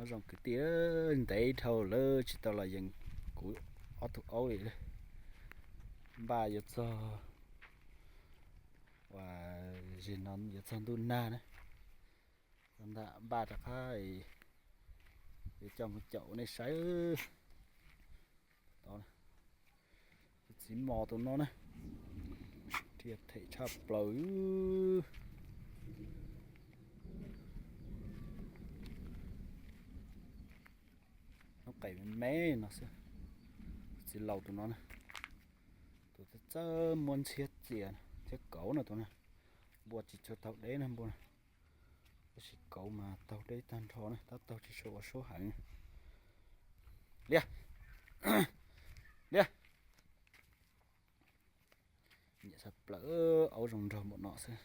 Nyob zoo kwv tij, ntev dhau lawm tsis tau los yees kuv ob tug aub li. Npaj yuav txog, zig no yuav txog ntuj nag na. Npaj rov qab yuav coj mus caum nej saib. Txiv mos tus no na, rhiab them tshaj plaws. Hnub qes me me no xwb. Txiv laus tus no na, tus txawj muab ntxhiab txias, ntxhiab kauv no tus na. Npua tsis tshua taug deb na npua, tab sis kauv mas taug deb tag nrho na, tab taug tsis tshua ua suab heev. Liaj, liaj. Nyiam tshaj plaws, aub zoo nraug npaum no xwb.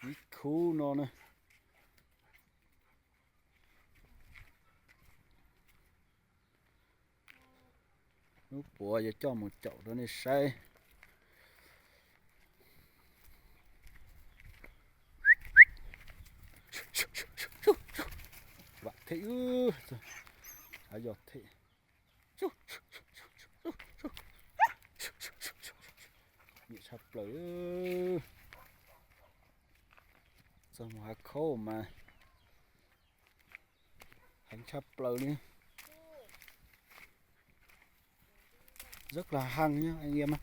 Ib khub no na. Hnub puav yuav coj mus caum rau nej saib. Vam them, av yog them. Nyiam tshaj plaws. Txog mus hav khaub mas heev tshaj plaws li. Rất là hăng nhá anh em á.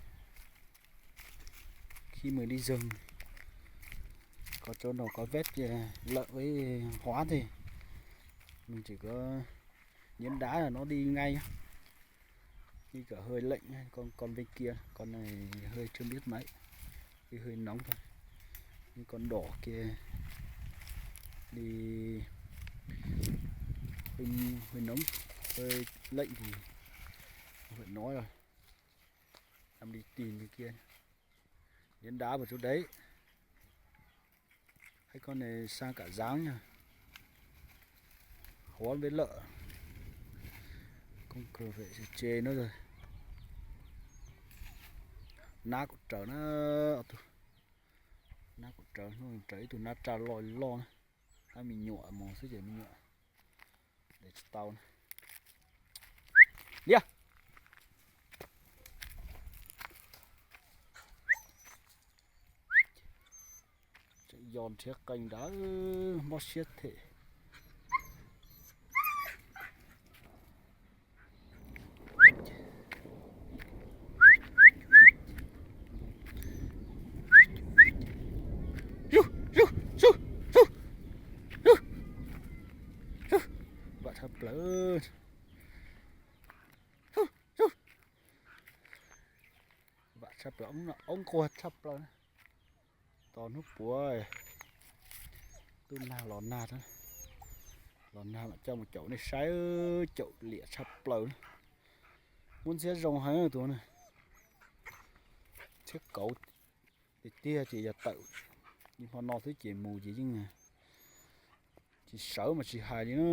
Khi mà đi rừng, có chỗ nào có vết lợn với hóa thì mình chỉ có nhấn đá là nó đi ngay á. Như kiểu hơi lệnh á, con con bên kia, con này hơi chưa biết mấy, hơi hơi nóng thôi. Những con đỏ kia đi hơi, hơi nóng, hơi lệnh thì không phải nói rồi. Em đi tìm bên kia. Nhấn đá vào chỗ đấy. Hai con này sang cả dáng nha. Hóa với lợn. Không cần phải chê nó rồi. Nab kuv raws na, nab kuv raws, hnub raws ib tug nab raj loj loj na. Nab me nyuam mus xwb ces me nyuam de tsis tau na. Liaj. Tseem yos nrhiav qees nrad, mob siab them. Vam tshaj plaws. Vam tshaj plaws, oob nquag tshaj plaws. Tos hnub puav, ntuj nag los nag, los nag mam coj mus caum nej saib, caum liam tshaj plaws na. Muab ntxhiab zoo heev tus na. Ntxhiab kauv tiag tiag ces yog tawm li hmo no xwb ces mus ces yeej tsis sawv mas tsis hais li na.